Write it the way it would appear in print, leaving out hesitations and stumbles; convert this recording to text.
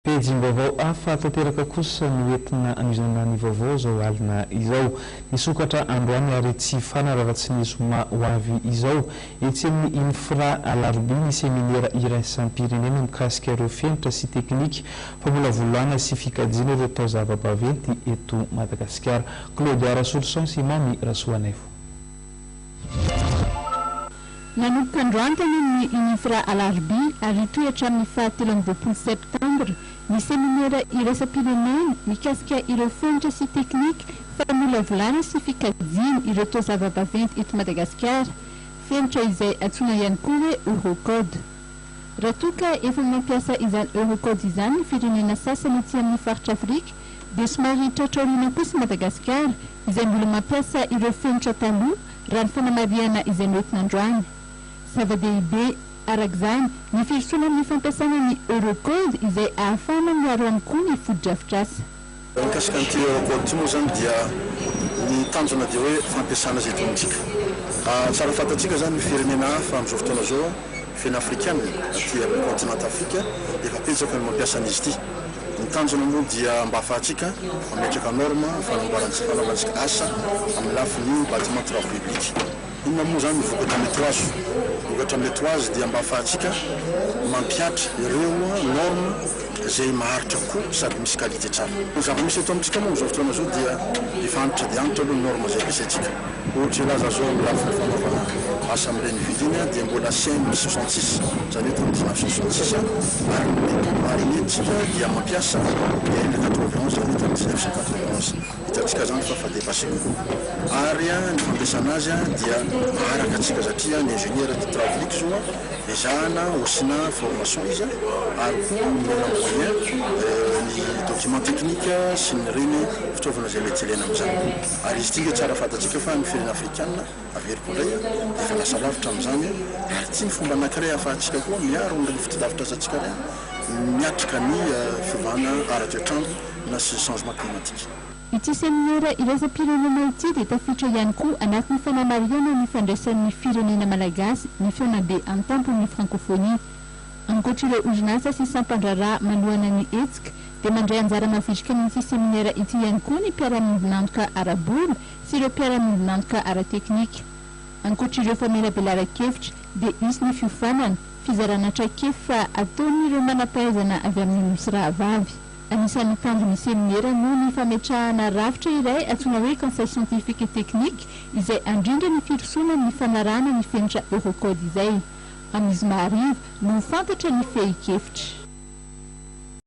Pejim-baovao hafa tanteraka kosa no entina anohizana ny vaovao izao alina izao. Nisokatra androany ary tsy hifarana raha tsy ny zoma ho avy izao etsy amin'ny Infra Alarobia ny seminera iraisam-pirenena mikasika ireo fenitra sy teknika famolavolana sy fikajiana ireo taozava-baventy eto Madagasikara. Claudia Rasoloson sy Mamy Rasoanaivo. Nanomboka androany teny amin'ny Unifra Alarobia ary hitohy hatramin'ny faha 23 septambra ny seminera iraisam-pirenena mikasika ireo fenitra sy teknika famolavolana sy fikajiana ireo taozava-baventy eto Madagasikara, fenitra izay antsoina ihany koa hoe Eurocode. Raha toa ka efa mampiasa izany Eurocode izany ny firenena sasany aty amin'ny faritra Afrika dia somary tratra aoriana kosa i Madagasikara izay mbola mampiasa ireo fenitra taloha raha ny fanamarihana izay noentina androany. Zava-dehibe, araka izany, ny firosoana amin'ny fampiasana ny Eurocode izay ahafahana miaro ihany koa ny fotodrafitrasa. Mikasika an'ity Eurocode ity moa izany dia ny tanjona dia hoe fampiasana izay eto amintsika. Tsara fantatsika izany ny firenena hafa amin'izao fotoana izao, firenena afrikana aty amin'ny continent Afrika efa betsaka ny mampiasa an'izy ity. Ny tanjona moa dia mba ahafahantsika mametraka norme fanamboarantsika fanaovantsika asa amin'ny lafiny bâtiment travaux publics. Inona moa izany ny vokatra mety ho azo? Vokatra mety ho azo dia mba ahafahantsika mampihatra ireo norme izay maharitra kokoa sady misy qualité tsara. Ny zava-misy eto amintsika moa amin'izao fotoana izao dia efa antitra dia antitra aloha ny norme izay ampiasaintsika. Ohatra hilaza zao amin'ny lafiny fanaovana asa amin'ireny ville iny dia mbola CM 66, izany hoe tamin'ny 1966, ary ny béton armé tsika dia mampiasa L 91, izany hoe tamin'ny 1991. Hitantsika izany fa efa dépassé kokoa. Ary ny fampiasana azy dia maharaka antsika satria ny ingénieur hydraulique zao ezahana hosina formation izy ary koa omena moyen ny document technique sy ny ireny fitaovana izay mety ilaina amin'izany. Ary izy ity nge tsara fantatsika fa ny firenena afrikana, averiko indray a, dia efa lasa lavitra amin'izany ary ity ny fomba anankiray ahafahantsika koa miaro an'ireny fotodrafitrasantsika ireny miatrika ny fiovana ara-toetr'andro na changement climatique. Ity seminera iraisam-pirenena ity dia tafiditra ihany koa anatin'ny fanamarihana ny fandraisan'ny firenena malagasy ny fihaonambe an-tampon'ny Frankôfônia. Ankoatr'ireo orinasa sy sampan-draharaha manohana ny hetsika dia mandray anjara mavitrika amin'ity seminera ity ihany koa ny mpiara-miombon'antoka ara-bola sy ireo mpiara-miombon'antoka ara-teknika. Ankoatr'ireo famelabelaran-kevitra dia hisy ny fiofanana, fizarana traikefa ataon'ireo manam-pahaizana avy amin'ny Nosy Rahavavy. Anisan'ny tanjon'ny seminera moa ny fametrahana rafitra iray antsoina hoe Conseil scientifique et technique izay handrindra ny firosoana amin'ny fanarahana ny fenitra Eurocode izay. Amin'ny zoma hariva no ho fantatra ny fehin-kevitra.